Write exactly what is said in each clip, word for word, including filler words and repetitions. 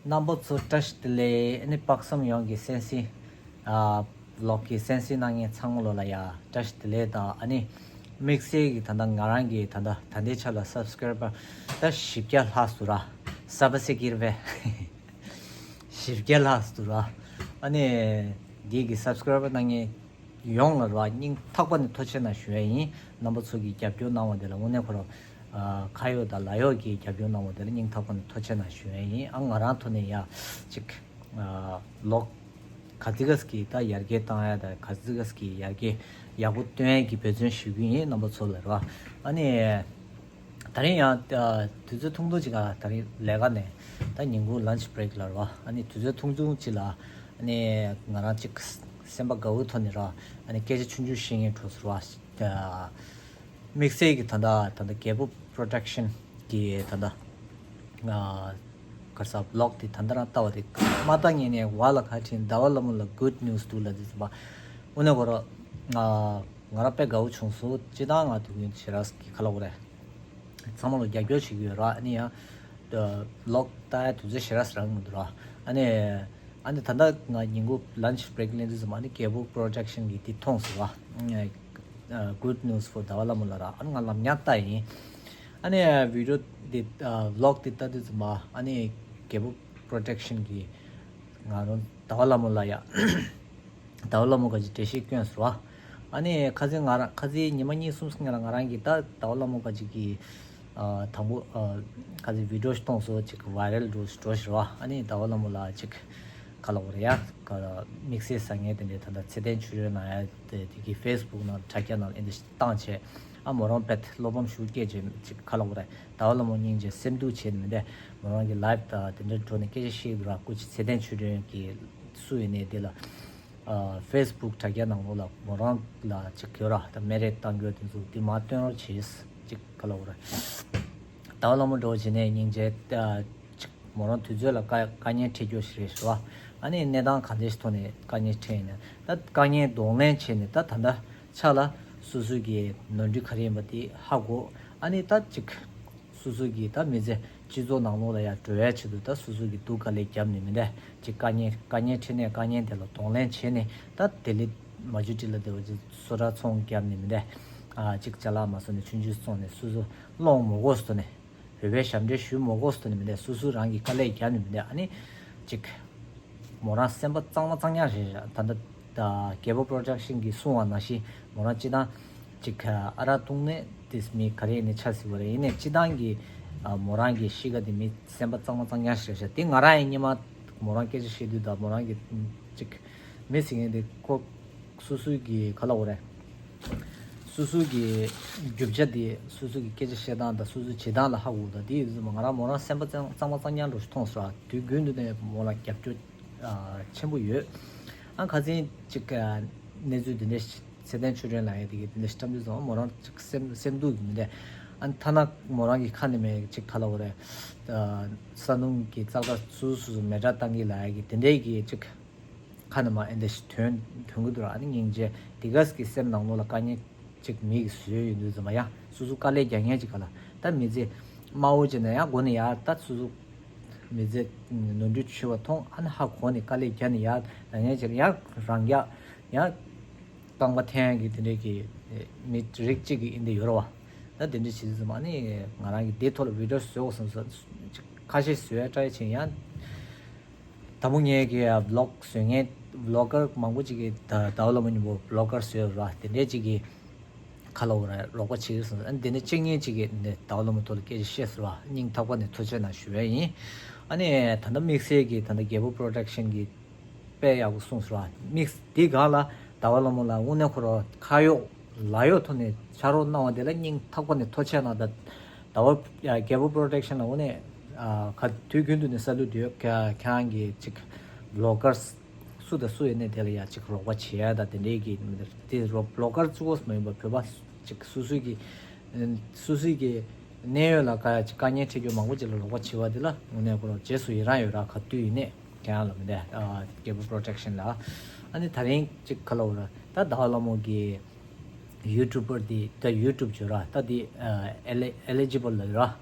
རྣམ་པ་ཚོ་བཀྲ་ཤིས་བདེ་ལེགས། ཨ་ནི་དཔག་བསམ་ཡོངས་ཀྱི་གསན་གཟིགས། ཨ་ལོག་གི་གསན་གཟིགས་གནང་མཁན་ཚང་མ་ལོ་ལ་ཡ་བཀྲ་ཤིས་བདེ་ལེགས་དང་། ཨ་ནི་དམིགས་བསལ་གྱི་ད་ལྟ་ང་རང་གི་ད་ལྟ་ད་ལྟའི་ཆ་ལ་སབ་སི་ཀ་རའི་བར་ད་བཞི་བརྒྱ་ལྷག་སུ་ར། ས་བ་སེ་ཀིར་བེ་བཞི་བརྒྱ་ལྷག་སུ་ར། ཨ་ནི་འདི་གི་སབ་སི་ཀ་རའི་བར་གནང་མཁན་ཡོངས་ལ་ར་སྙིང་ཐག་པ་ནས་ཐུགས་རྗེ་ཆེ་གནང་ཞུ་ཡ་ཡིན། རྣམ་པ་ཚོ་གིས་རྒྱབ་སྐྱོར་གནང་བ་དེ་ལ་དངོས་གནས་ཁོ་རང་ཨ་ཁ་ཡོད་དང་ལག་ཡོད་ཀྱིས་རྒྱབ་སྐྱོར་གནང་བ་དེ་ལ་སྙིང་ཐག་པ་ནས་ཐུགས་རྗེ་ཆེ་གནང་ཞུ་ཡ་ཡིན། ཨ་ང་རང་ཐོག་ནས་ཡ་ཅིག་ཨ་ལོག་ག་ཚི་གས་ཀྱི་ད་ཡར་རྒྱས་བཏང་ཡ་དང་ག་ཚི་གས་ཀྱི་ཡར་རྒྱས་ཡག་པོ་སྟོན་ཡ་གི་འབད་བརྩོན་ཞུ་གི་ཡིན། རྣམ་པ་ཚོ་ལ་ར། ཨ་ནི། ད་རིང་ཡང་ཨ་དུས་ཚོད་ཐུང་ཐུང་ཅིག་ལ་ད་རིང་ལས་ཀ་ནས་ད་ཉིན་གུང་lunch break་ལ་ར། ཨ་ནི་དུས་ཚོད་ཐུང་ཐུང་ཅིག་ལ་ཨ་ནི་ང་རང་ཅིག་སེམས་པ་དགའ་བོའི་ཐོག་ནས་ར། ཨ་ནི་སྐད་ཆ་ཆུང་ཆུང་བཤད་མཁན་གྲོགས་ཚོ་ར། ཨ་དམིགས་བསལ་གྱི་ད་ལྟ་ད་ལྟ་རྒྱལ་པོ་Production་གི་ད་ལྟ་ཨ་ག་རེ་ཟེར་vlog་དེ་ད་ལྟ་རང་ལྟ་བ་དེ་མ་ལྟ་ངེས་ནས་བ་ལ་ཁ་ཕྱིན། ཟླ་བ་ལྷ་མོ་ལ་good news་འདུག་ལབ་དུས་ཙམ་པ་དངོས་གནས་ཁོ་ར་ང་རང་དཔེ་དགའ་བོ་བྱུང་སོང་། སྤྱིར་བཏང་ང་དུས་རྒྱུན་ཞེ་དྲག་གི་ཁ་ལོ་གོ་རེད། ཚང་མ་ལ་རྒྱབ་སྐྱོར་བྱེད་ཀྱི་ཡོད་ར། ཨ་ནི་ཡང་vlog་ལྟ་ཡ་དུས་ཚོད་ཞེ་དྲག་རག་མི་འདུག་ར། ཨ་ནི་ཨ་ནི་ད་ལྟ་ང་ཉིན་གུང་lunch break་ལེན་དུས་ཙམ་ཨ་ནི་རྒྱལ་པོ་Production་གི་དེ་མཐོང་སོང་བ། ཨ་good news for ཟླ་བ་ལྷ་མོ་ལ་ར། ཨ་ནི་ང་ལམ་ཉག་ལྟ་ཡིན། ཨ་ནི་video་དེ་vlog་དེ་ལྟ་དུས་ཙམ་ཨ་ནི་རྒྱལ་པོ་Production་གི་ང་རང་ཟླ་བ་ལྷ་མོ་ལ་ཡ། ཟླ་བ་ལྷ་མོ་ག་ཅིག་འགྲེལ་བཤད་སྐྱོན་སོང་བ། ཨ་ནི་ཁ་སང་ང་རང་ཁ་སང་ཉི་མ་གཉིས་གསུམ་སྔོན་ལ་ང་རང་གིས་ད་ཟླ་བ་ལྷ་མོ་ག་ཅིག་གི་ཨ་དང་པོ་ཨ་ཁ་སང་video་ཞིག་མཐོང་སོང་། ཅིག་viral་འགྲོ་འགྲོ་ཞིག་ར། ཨ་ནི་ཟླ་བ་ལྷ་མོ་ལ་ཅིག་ག་ལབ་དགོས་རེད་ཡ། ག་དམིགས་བསལ་བཟང་ངན་དེ་འདྲའི་ད་ལྟ་ཚེ་བརྟན་ཆོས་སྒྲོན་ལབ་ཡ་དེ་དེ་གི་Facebook་ནང་དྲ་རྒྱ་ནང་ཨེ་འདྲ་ཞིག་བཏང་བྱས། ཨ་མོ་རང་དཔེ་བློ་ཕམ་ཞེ་པོ་སྐྱེས་བྱས་ཅིག་ག་ལབ་དགོས་རེད། ཟླ་བ་ལྷ་མོ་སྙིང་རྗེ་སེམས་སྡུག་བྱས་ནས་མི་འདས་མོ་རང་གི་live་དང་དེ་འདྲ་འགྲོ་ནས་སྐད་ཆ་བཤད་ཀྱི་འདུག་ར། སྐུ་མཁྱེན་ཚེ་བརྟན་ཆོས་སྒྲོན་གྱིས་སུ་ཡིན་ནའི་དེ་ལ་ཨ་Facebook་དྲ་རྒྱ་ནང་ལོགས་ལ་མོ་རང་ལ་ཅིག་གྱོད་ར་དང་སྨད་རེས་བཏང་རྒྱུ་དེ་ཚོ་དེ་མར་སྟོན་རོགས་བྱེད་ཅིག་ག་ལབ་དགོས་རེད། ཟླ་བ་ལྷ་མོ་འདྲ་བོ་བྱས་ནས་སྙིང་རྗེ་ཨ་ཅིག་མོ་རང་དུས་ཚོད་ལ་དཀའ་དཀའ་ངལ་འཕྲད་རྒྱུ་ཞིག་རེད་ཟེར་བ། ཨ་ནི་གནས་སྟངས་གང་འདྲ་ཞིག་ཐོག་ནས་དཀའ་ངལ་འཕྲད་ཡིན་ན་ད་དཀའ་ངལ་གདོང་ལེན་བྱས་ནས་ད་ད་ལྟ་ཆ་ལ་སོ་སོ་གི་ནོར་འཁྲུལ་ག་རེ་ཡིན་པ་དེ་ཧ་གོ། ཨ་ནི་ད་ཅིག་སོ་སོ་གི་ད་མི་ཚེ་སྤྱི་ཚོགས་ནང་ལོགས་ལ་ཡང་འགྲོ་ཡ་ཆེད་དུ་ད་སོ་སོ་གི་སྡུག་དཀའ་ལས་བརྒྱབ་ནས་མི་འདས་ཅིག་དཀའ་ངལ་དཀའ་ངལ་འཕྲད་ནས་དཀའ་ངལ་དེ་ལ་གདོང་ལེན་བྱས་ནས་ད་དེ་ལས་མ་འཇུ་ཏི་ལ་དེ་བ་ཅིག་སོ་ཏྲ་ཚོང་བརྒྱབ་ནས་མི་འདས་ཨ་ཅིག་ཅ་ལག་མ་བཟོ་ནས་ཆུང་ཆུང་བཙོང་ནས་སོ་སོ་སློང་མ་དགོས་སོ་ནས། བོད་པའི་ཞབས་འདྲེན་ཞུ་མ་དགོས་སུ་ནི་མི་འདུག་སོ་སོ་རང་གི་དཀའ་ལས་རྒྱབ་ནི་མི་འདུག་ཨ་ནི་ཅིག་མོ་རང་སེམས་པ་གཙང་མ་གཙང་རྐྱང་རེད། ད་ལྟ་རྒྱལ་པོ་Production་གིས་གསུངས་པ་ནང་བཞིན་མོ་རང་སྤྱི་བཏང་ཅིག་ཨ་རག་བཏུང་ནས་དེ་མི་ག་རེ་ཡིན་ནས་ཆ་སྲིད་པ་རེད། ཡིན་ནས་སྤྱི་བཏང་གི་མོ་རང་གི་གཤིས་ཀ་དེ་མི་སེམས་པ་གཙང་མ་གཙང་རྐྱང་ཞིག་རེད་ཤག་དེ་ང་རང་ཡང་སྙེ་མ་མོ་རང་སྐད་ཆ་བཤད་དུས་དང་མོ་རང་གི་ཅིག་མི་ཟེར་མཁན་དེ་ཁོ། སོ་སོའི་གི་ག་ལབ་དགོས་རེད། སོ་སོའི་གི་རྒྱུ་ཆ་དེ་སོ་སོའི་གི་སྐད་ཆ་བཤད་སྟངས་དང་སོ་སོའི་བྱེད་སྟངས་ལ་ཧ་གོ་དང་དེ་ཡིན་ཙང་ང་རང་མོ་རང་སེམས་པ་གཙང་གཙང་མ་གཙང་རྐྱང་འདྲ་ཞིག་མཐོང་སོང་། དུས་རྒྱུན་དུ་ནས་མོ་ལ་རྒྱབ་སྐྱོར་ཨ་ཆེན་པོ་ཡོད། ཨ་ཁ་སང་ཅིག་ཨ་གནས་ཚུལ་དེ་འདྲ་ཚེ་བརྟན་ཆོས་སྒྲོན་ལགས་ཡ་དེ་གི་དེ་འདྲ་ཞིག་བཀྲམ་དུས་ཙང་མོ་རང་ཅིག་སེམས་སེམས་སྡུག་གི་མི་འདུག་ཨ་ཐ་ན་མོ་རང་གི་ཁ་ནས་མེད་ཅིག་ག་ལབ་དགོས་རེད། ཨ་ས་སྣུམ་གི་ཙག་ཙག་སོ་སོ་སོ་སོ་མེ་དྲག་བཏང་གི་ལབ་ཡ་གི་དེ་འདྲའི་གི་ཅིག་ཁ་ནས་མར་ཨེ་འདྲ་ཞིག་ཐོན་ཐོན་གི་འདུག་ཨ་ནི་སྙིང་རྗེ་དེ་ག་གི་སེམས་ནང་ལོགས་ལ་དཀའ་ངལ་ཅིག་མི་གིས་བཟོས་ཡོད་དུས་ཙམ་པ་ཡ་སོ་སོ་དཀའ་ལས་རྒྱག་མཁན་ཅིག་ག་ལ་ད་མི་ཚེ་དམའ་བོ་ཅིག་ན་ཡང་སྒོ་ནས་ཡ་ད་སོ་སོ་མི་ཚེ་ནོར་འཁྲུལ་ཆེ་བ་མཐོང་ཨ་ནི་ཧ་གོ་ནས་དཀའ་ལས་རྒྱག་ནས་ཡ་ལབ་མཁན་ཅིག་ཡ་རང་རྒྱག་ཡ་རྐང་པ་འཐེན་ཡ་གི་དེ་འདྲའི་གི་མི་རིགས་གཅིག་གི་ཨེ་འདྲ་ཡོད་རེད་བ། ད་དེ་འདྲ་བྱེད་དུས་ཙམ་པ་ཨ་ནི་ང་རང་གི་དེ་ཐོག་ལ་video་བཟོ་དགོས་བསམ་སོང་ཅིག་ཁ་ཤས་བཟོ་ཡ་try་བྱས་ཡང་། དང་པོ་ངས་ཀྱི་vlog་བཟོ་མཁན་vlogger་མང་པོ་ཅིག་གིས་ད་ཟླ་བ་ལྷ་མོ་མཉམ་པོ་vlogger་བཟོས་ར་དེ་འདྲས་ཅིག་གིས་ཁ་ལོ་ར་རོགས་པ་བྱེད་ཀྱི་སོང་། ཨ་ནི་དེ་ནས་གཅིག་གཉིས་ཅིག་གིས་འདི་ཟླ་བ་ལྷ་མོ་ཐོག་ལ་སྐད་ཆ་བཤད་སོང་ར་སྙིང་ཐག་པ་ནས་ཐུགས་རྗེ་གནང་ཞུ་ཡ་ཡིན། ཨ་ནི་ད་ལྟ་དམིགས་བསལ་གྱིས་ད་ལྟ་རྒྱལ་པོ་Production་གིས་དཔེ་ཡག་པོ་གསུངས་སོང་ར་དམིགས་འདི་ག་ལ་ཟླ་བ་ལྷ་མོ་ལ་དངོས་གནས་ཁོ་རང་ཁ་ཡོག་ལག་ཡོག་ཐོག་ནས་ཕྱག་རོགས་གནང་བ་དེ་ལ་སྙིང་ཐག་པ་ནས་ཐུགས་རྗེ་གནང་། ད་ཟླ་བ་རྒྱལ་པོ་Production་ལ་དངོས་གནས་ཨ་ཁ་དུས་རྒྱུན་དུ་ནས་ས་ལུ་དུས་ཁྱེད་རང་གིས་ཅིག་vloggers་སུ་དང་སུ་ཡིན་ནའི་དེ་ལ་ཡ་ཅིག་རོགས་པ་བྱེད་ཡ་ད་དེ་འདྲའི་གི་དེ་རོ་vlogger་གཙོ་བོ་མ་ཡིན་པ་བོད་པ་ཅིག་སུ་སུ་གི་སུ་སུ་གི་གནད་ཡོད་ལ་དཀའ་ཡ་ཅིག་དཀའ་ངལ་འཕྲད་རྒྱུ་མང་པོ་ཅིག་ལ་རོགས་པ་བྱེད་པ་དེ་ལ་དངོས་གནས་ཁོ་རང་རྗེས་སུ་ཡི་རང་ཡོད་ར། ག་དུས་ཡིན་ནའི་ཁྱེད་རང་ལ་མི་འདས་རྒྱལ་པོ་Production་ལ་ཨ་ནི་ད་རིང་ཅིག་ག་ལབ་ར་ད་ཟླ་བ་ལྷ་མོ་གི་YouTuber་དེ་ད་YouTube་བྱོས་ར་ད་དེ་eligible་ལ་ར།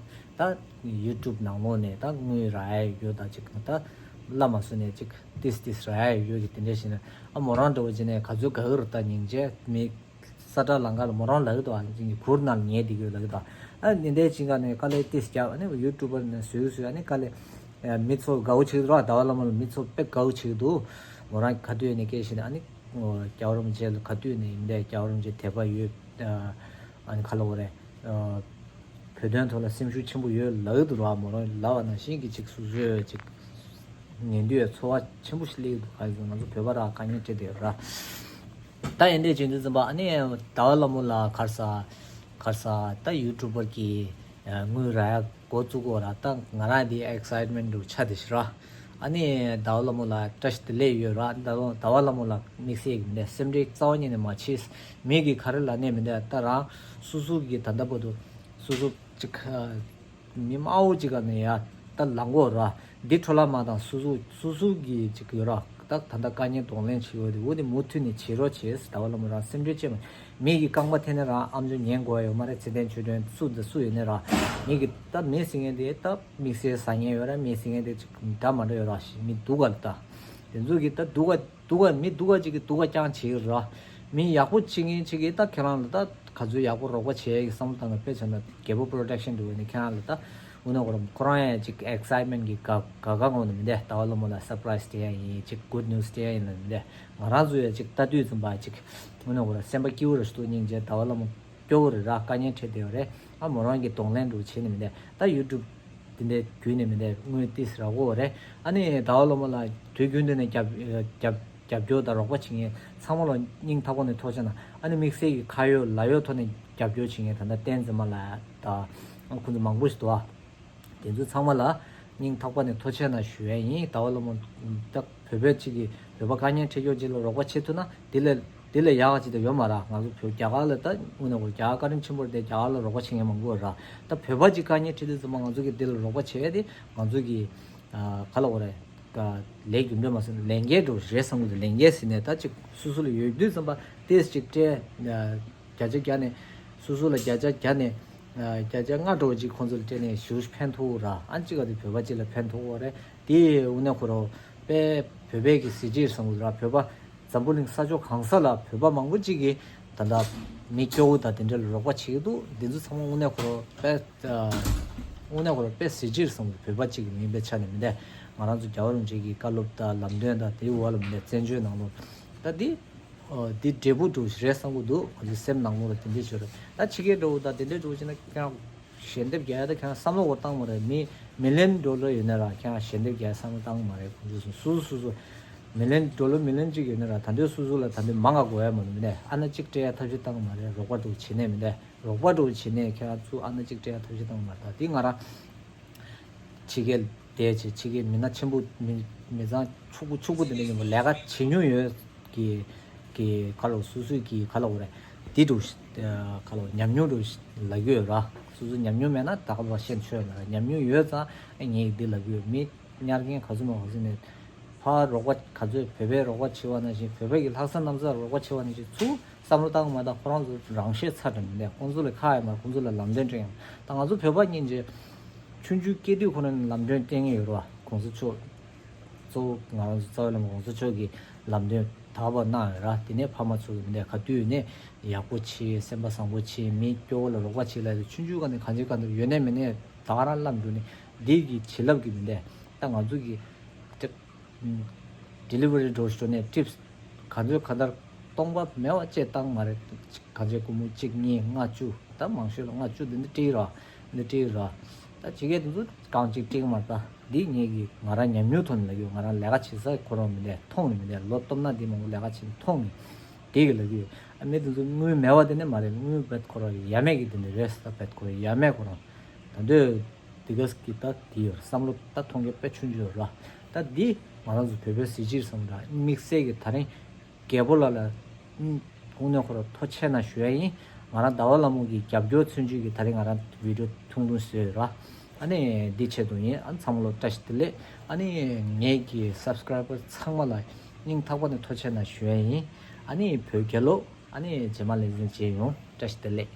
ད་ཡུ་ཊུབ་ནང་ལོགས་ནས་ད་དངུལ་རག་ཡ་ཡོད་ད་ཅིག་ད་བླ་མ་སུ་ནས་ཅིག་ཏིས་ཏིས་རག་ཡ་ཡོད་ཀྱི་དེ་འདྲ་ཞིག་ན། ཨ་མོ་རང་འདྲ་བོ་ཅིག་ནས་ག་ཚོད་ག་གི་རུ་ད་སྙིང་རྗེ་མི་ས་ཁྲ་ལང་ཀ་ལ་མོ་རང་ལ་གི་ད་ཅིག་གུར་ནང་ཉལ་བསྡད་ཀྱི་ཡོད་ལ་གི་ད། ཨ་ནི་འདྲ་ཅིག་ག་ནས་དཀའ་ལས་ཏིས་རྒྱབ་ཨ་ནི་ཡུ་ཊུབ་པར་ནས་བཟོས་བཟོས་ཨ་ནི་དཀའ་ལས་མི་ཚོ་དགའ་བོ་བྱེད་རོགས། ཟླ་བ་ལྷ་མོ་ལ་མི་ཚོ་དཔེ་དགའ་བོ་བྱེད་འདུག་མོ་རང་ག་དུས་ནས་སྐད་བཤད་ནས་ཨ་ནི་རྒྱལ་བ་རིན་པོ་ཆེ་ལ་ག་དུས་ནས་འདྲ་རྒྱལ་བ་རིན་པོ་ཆེ་དད་པ་ཡོད། ཨ་ནི་ག་ལ་འོ་རེད། བོད་དོན་ཐོག་ལ་སེམས་ཤུགས་ཆེན་པོ་ཡོད་ལབ་ཀྱི་འདུག་ར། མོ་རང་ལབ་པ་ནང་བཞིན་གྱི་ཅིག་སོ་སོས་ཅིག་ཉན་དུས་ཚོར་བ་ཆེན་པོ་ཞིག་སླེབས་ཀྱི་འདུག་ག་ཡིན་ཟེར་ན་ང་ཚོ་བོད་པ་ར་དཀའ་ངལ་འཕྲད་བསྡད་ཡོད་ར། ད་ཡིན་འདྲ་བྱེད་དུས་ཙམ་པ་ཨ་ནི་ཟླ་བ་ལྷ་མོ་ལ་ག་རེ་ཟ་ག་རེ་ཟ་ད་ཡུ་ཊུབ་པར་གྱི་དངུལ་རག་ཡ་འགོ་བཙུགས་གོ་ར། ད་ང་རང་འདི་ཨེག་སའིཊ་མེན་ཊི་འདྲ་བོ་ཆགས་བསྡད་ཤག་ར། ཨ་ནི་ཟླ་བ་ལྷ་མོ་ལ་བཀྲ་ཤིས་བདེ་ལེགས་ཡོད་ར། ཟླ་བ་ཟླ་བ་ལྷ་མོ་ལ་དམིགས་བསལ་གྱི་མི་འདྲ་སེམས་ཁྲལ་རྩ་བ་ཉིད་ནས་མ་བྱེད། མི་གིས་ག་རེ་ལབ་ནའི་མི་འདྲ། ད་རང་སོ་སོ་གི་ད་ལྟ་བར་དུ་སོ་སོ་ཅིག་མི་མང་པོ་ཅིག་ག་ནས་ཡ་ད་ལང་གོ་ར། འདི་འཕྲོ་བརླག་མ་བཏང་། སོ་སོ་སོ་སོ་གི་ཅིག་ཡོད་ར། ད་ད་ལྟ་དཀའ་ངལ་གདོང་ལེན་བྱེད་འོས་དེ་འོ་དེ་མུ་མཐུད་ནས་བྱེད་རོགས་བྱེད། ཟླ་བ་ལྷ་མོ་རང་སེམས་ཁྲལ་བྱེད་མ། མི་གི་རྐང་པ་འཐེན་ནས་རང་ཨམ་ཅོག་ཉན་དགོས་ཡ་ཡོད་མ་རེད། ཚེ་བརྟན་ཆོས་སྒྲོན་སུ་དང་སུ་ཡིན་ནའི་ར། མི་གི་ད་མི་ཟེར་མཁན་དེ་ད་དམིགས་བསལ་ཟ་མཁན་ཡོད་ར། མི་ཟེར་མཁན་དེ་ཅིག་འདྲ་མ་འདྲ་ཡོད་ར། ཞིག་མི་སྡུག་ག་ལ་ད་དེ་ཚོ་གི་ད་སྡུག་ག་སྡུག་ག་མི་སྡུག་ག་ཅིག་གིས་སྡུག་ག་རྐྱང་བྱེད་ཀྱི་ར། མི་ཡག་པོ་བྱེད་མཁན་ཅིག་གིས་ད་ཁྱེད་རང་ལ་ད་ག་ཚོད་ཡག་པོ་རོགས་པ་བྱེད་ཡ་གི་བསམ་བློ་བཏང་གི། དཔེ་བྱས་ན་རྒྱལ་པོ་པོ་རོ་ཌག་ཤན་འདྲ་བོ་ནས་ཁྱེད་རང་ལ་ད་དངོས་གནས་ཁོ་རང་ཁོ་རང་ཡང་ཅིག་ཨེག་སའིཊ་མེན་ཊི་གི་ག་ག་ག་ངོ་ནས་མི་འདས། ཟླ་བ་ལྷ་མོ་ལ་སར་པ་རའི་ཛི་སྤྲད་ཡ་ཡིན། ཅིག་གུཌ་ནིའུ་སི་སྤྲད་ཡ་ཡིན་ལ་མི་འདས། ང་རང་ཚོ་ཡང་ཅིག་ལྟ་དུས་ཙམ་པ་ཅིག་དངོས་གནས་ཁོ་རང་སེམས་པ་སྐྱིད་པོ་རེད་འདུག་སྙིང་རྗེ། ཟླ་བ་ལྷ་མོ་སྐྱོ་བོ་རེད་ར། དཀའ་ངལ་འཕྲད་བསྡད་ཡོད་རེད། ཨ་མོ་རང་གིས་གདོང་ལེན་འདྲ་བོ་བྱས་ནས་མི་འདས། ད་ཡུ་ཊུབ་དེ་འདྲའི་བརྒྱུད་ནས་མི་འདས་དངུལ་ཏིས་རག་གོ་རེད། ཨ་ནི་ཟླ་བ་ལྷ་མོ་ལ་དུས་རྒྱུན་དུ་ནས་རྒྱབ་རྒྱབ་རྒྱབ་སྐྱོར་དང་རོགས་པ་བྱེད་མཁན་ཚང་མ་ལ་སྙིང་ཐག་པ་ནས་ཐུགས་རྗེ་ཆེ་གནང་། ཨ་ནི་དམིགས་བསལ་གྱི་ཁ་ཡོད་ལག་ཡོད་ཐོག་ནས་རྒྱབ་སྐྱོར་བྱེད་མཁན་ད་ལྟ་བསྟན་འཛིན་མ་ལགས་དང་ཁོང་ཚོ་མང་པོ་ཞིག་འདུག་ཨ། དེ་ཚོ་ཚང་མ་ལ་སྙིང་ཐག་པ་ནས་ཐུགས་རྗེ་ཆེ་གནང་ཞུ་ཡ་ཡིན། ཟླ་བ་ལྷ་མོ་ད་བོད་པའི་ཅིག་གིས་བོད་པ་དཀའ་ངལ་འཕྲད་མཁན་ཅིག་ལ་རོགས་པ་བྱེད་ཐུབ་ན་དེ་ལས་དེ་ལས་ཡག་ག་ཅིག་ད་ཡོད་མ་རེད། ང་ཚོ་བོད་རྒྱ་གར་ལ་ད་དངོས་གནས་ཁོ་རྒྱ་གར་བཀའ་དྲིན་ཆེན་པོ་རེད་དེ། རྒྱ་གར་ལ་རོགས་པ་བྱེད་མཁན་མང་པོ་རེད། ད་བོད་པ་ཅིག་དཀའ་ངལ་འཕྲད་དུས་ཙམ་པ་ང་ཚོ་གིས་དེ་ལ་རོགས་པ་བྱེད་ཡ་དེ་ང་ཚོ་གི་ཨ་ག་ལབ་དགོས་རེད། ལས་རྒྱུ་འབྲས་མ་ཟིན་ལས་འགན་འདྲ་བོ་རེད་བསམ་གི་འདུག་ལས་འགན་ཟིན་ནས་ད་ཅིག་སོ་སོ་ལ་ཡོད་དུས་ཙམ་པ་ཏིས་ཅིག་སྤྲད། བརྒྱ་ཆ་བརྒྱ་ནས་སོ་སོ་ལ་བརྒྱ་ཆ་བརྒྱ་ནས་བརྒྱ་ཆ་ལྔ་འདྲ་བོ་ཅིག་ཁོང་ཚོ་ལ་སྤྲད་ནས་ཞེ་པོ་ཕན་ཐོགས་ར། ཨ་ཅིག་ག་དེ་བོད་པ་ཅིག་ལ་ཕན་ཐོགས་རེད། དེ་དངོས་གནས་ཁོ་རང་དཔེ་བོད་པའི་གི་གཟི་བརྗིད་བསམ་གི་འདུག་ར། བོད་པ་འཛམ་བུ་གླིང་ས་ཕྱོགས་གང་ས་ལ་བོད་པ་མང་པོ་ཅིག་གིས་ད་ལྟ་མི་སྐྱོ་བོ་དང་དེ་འདྲ་ལ་རོགས་པ་བྱེད་ཀྱི་འདུག་འདི་ཚོ་ཚང་མ་དངོས་གནས་ཁོ་རང་དཔེ་དངོས་གནས་ཁོ་རང་དཔེ་གཟི་བརྗིད་བསམ་གི་འདུག་བོད་པ་ཅིག་གི་མིང་དཔེ་ཆ་ནས་མི་འདས། ང་རང་ཚོ་རྒྱལ་བ་རིན་པོ་ཆེ་གི་བཀའ་སློབ་དང་ལམ་སྟོན་དང་དེའི་འོག་ལ་མི་འདས་བཙན་བྱོལ་ནང་ལོགས་ད་འདི་འདི་འབྲས་བུ་འདྲ་བོ་ཞིག་རེད་བསམ་གི་འདུག་ང་ཚོའི་སེམས་ནང་ལོགས་ལ་དེ་འདྲ་ཞིག་རེད། ད་ཕྱི་རྒྱལ་འདྲ་བོ་དང་དེ་འདྲ་འདྲ་བོ་བྱས་ན་ཁྱེད་རང་ཞལ་འདེབས་རྒྱག་ཡ་ད་ཁྱེད་རང་བསམ་བློ་འོ་བཏང་མ་རེད། མི་མི་ལན་ཌོ་ལར་ཡོད་ན་ར་ཁྱེད་རང་ཞལ་འདེབས་རྒྱག་ཡ་བསམ་བློ་བཏང་མ་རེད། ཁོང་ཚོ་སོ་སོ་སོ་སོ་མི་ལན་ཌོ་ལར་མི་ལན་གཅིག་ཡོད་ན་ར་ད་འདོད་སོ་སོ་ལ་ད་འདོད་མང་ག་དགོས་ཡ་མ་ལུས་མི་ནས་ཨ་ན་གཅིག་སྤྲད་ཡ་ཐབས་ཤེས་བཏང་མ་རེད། རོགས་པ་འདྲ་བོ་བྱེད་ནས་མི་འདས། རོགས་པ་འདྲ་བོ་བྱེད་ནས་ཁྱེད་རང་ཚོ་ཨ་ན་གཅིག་སྤྲད་ཡ་ཐབས་ཤེས་བཏང་མ་རེད། ད་འདི་ང་རང་ཕྱི་རྒྱལ་བསྡད་བྱས་ཕྱི་རྒྱལ་མི་སྣ་ཆེན་པོ་མི་མི་ཚང་ཕྱུག་པོ་ཕྱུག་པོ་དེ་འདྲ་ཡིན་པ་ལས་ཀ་བྱེད་མྱོང་ཡོད་ཀྱི་ཀྱི་ག་ལ་སོ་སོའི་ཀྱི་ག་ལ་འོ་རེད། འདི་འདྲ་བོ་ཞིག་ག་ལ་ཉམས་མྱོང་འདྲ་བོ་ཞིག་ལབ་ཀྱི་ཡོད་ར། སོ་སོ་ཉམས་མྱོང་མེད་ན་ད་ག་བ་ཤེས་ཆོད་མེད་ར། ཉམས་མྱོང་ཡོད་ཙང་ངས་འདི་ལབ་ཀྱི་ཡོད། མི་གཉེར་མཁན་ག་ཚོད་མང་ག་ཚོད་ནས་ཕར་རོགས་པ་ག་ཚོད་བོད་པའི་རོགས་པ་བྱེད་པ་ནང་བཞིན་བོད་པའི་གི་ལྷག་བསམ་རྣམ་དག་རོགས་པ་བྱེད་པ་ནང་བཞིན་ཚུར་བསམ་བློ་བཏང་མ་ད་ཁོ་རང་ཚོ་རང་ཤེད་ཚ་དྲན་མི་འདུག་ཁོང་ཚོ་ལ་ཁག་ཡོད་མ་རེད། ཁོང་ཚོ་ལ་ལམ་སྟོན་སྤྲད་ཡོང་། ད་ང་ཚོ་བོད་པ་གཉིས་ཀྱི་ཆུང་ཆུང་སྐྱེས་དུས་ཁོ་རང་ལམ་སྟོན་སྤྲད་མཁན་ཡོད་རེད་བ། གོང་ས་མཆོག་གཙོ་བོ་ང་རང་ཚོ་རྩ་བའི་བླ་མ་གོང་ས་མཆོག་གིས་ལམ་སྟོན་དག་པ་གནང་ཡོད་ར། དེ་ནས་ཕ་མ་ཚོ་གི་མི་འདུག་ག་དུས་ནས་ཡག་པོ་བྱེད། སེམས་པ་བཟང་པོ་བྱེད། མི་སྐྱོ་བོ་ལ་རོགས་པ་བྱེད་ལབ་དུས་ཆུང་ཆུང་སྒང་ནས་གང་བྱེད་གང་ཐུབ་ཡོད་ནས་མེད་ནས་ད་ག་རང་བསླབ་འགྲོ་ནས་འདི་གི་བྱིན་རླབས་ཀྱི་མི་འདུག་ད་ང་ཚོ་གི་ཌི་ལི་ཝ་རི་འགྲོ་ཞོར་ནས་ཊིབ་སི་ག་ཚོད་ག་འདར་སྟོང་པ་མེད་པ་བཅས་བཏང་མ་རེད། གང་བྱེད་སྒོར་མོ་གཅིག་གཉིས་ལྔ་བཅུ་ད་མང་ཤོས་ལ་ལྔ་བཅུ་འདི་འདི་སྤྲད་ར། འདི་སྤྲད་ར། ད་ཇི་སྐད་དུ་གང་གཅིག་སྤྲད་མ་རེད། ད་འདི་ངེད་ཀྱི་ང་རང་ཉམས་མྱོང་ཐོག་ནས་ལབ་ཡོད། ང་རང་ལས་ཀ་བྱེད་ས་ཁོ་རང་མི་འདུག་མཐོང་ནས་མི་འདུག་ལོ་སྟོབས་ན་འདི་མང་པོ་ལས་ཀ་བྱེད་མཐོང་ནས་དེ་གི་ལབ་ཡོད། ཨ་མི་དེ་ཚོ་དངུལ་མེད་པ་དེ་ནི་མ་རེད། དངུལ་བེད་ཁོ་རང་ཡ་མེད་ཀྱི་དེ་འདྲ་རེད། ད་བེད་ཁོ་རང་ཡ་མེད་ཁོ་རང་ད་འདོད། དེ་ག་གི་ད་དེ་ཡོད་བསམ་བློ་ད་མཐོང་རྒྱ་དཔེ་ཆུང་ཆུང་ཡོད་ར། ད་འདི་ང་རང་ཚོ་བོད་པའི་གཟི་བརྗིད་བསམ་འདྲ་དམིགས་བསལ་གྱི་ད་རིང་རྒྱལ་པོ་ལགས་ལ་དངོས་གནས་ཁོ་རང་ཐུགས་རྗེ་ཆེ་གནང་ཞུ་ཡ་ཡིན། ང་རང་ཟླ་བ་ལྷ་མོ་གི་རྒྱབ་སྐྱོར་མཚོན་བྱེད་ཀྱི་ད་རིང་ང་རང་བི་ཌི་ཡོ་ཐུང་ཐུང་བཟོས་ཡོད་ར། ཨ་ནི་འདི་ཆེད་དུ་ཡིན། ཨ་ཚང་མ་ལོ་བཀྲ་ཤིས་བདེ་ལེགས། ཨ་ནི་ངེད་ཀྱི་སབ་སི་ཀ་རའི་བར་ཚང་མ་ལ་སྙིང་ཐག་པ་ནས་ཐུགས་རྗེ་ཆེ་གནང་ཞུ་ཡ་ཡིན། ཨ་ནི་བོད་རྒྱལ་ལོ། ཨ་ནི་རྗེས་མ་ལེགས་ཤིག་མཇལ་ཡོང་། བཀྲ་ཤིས་བདེ་ལེགས།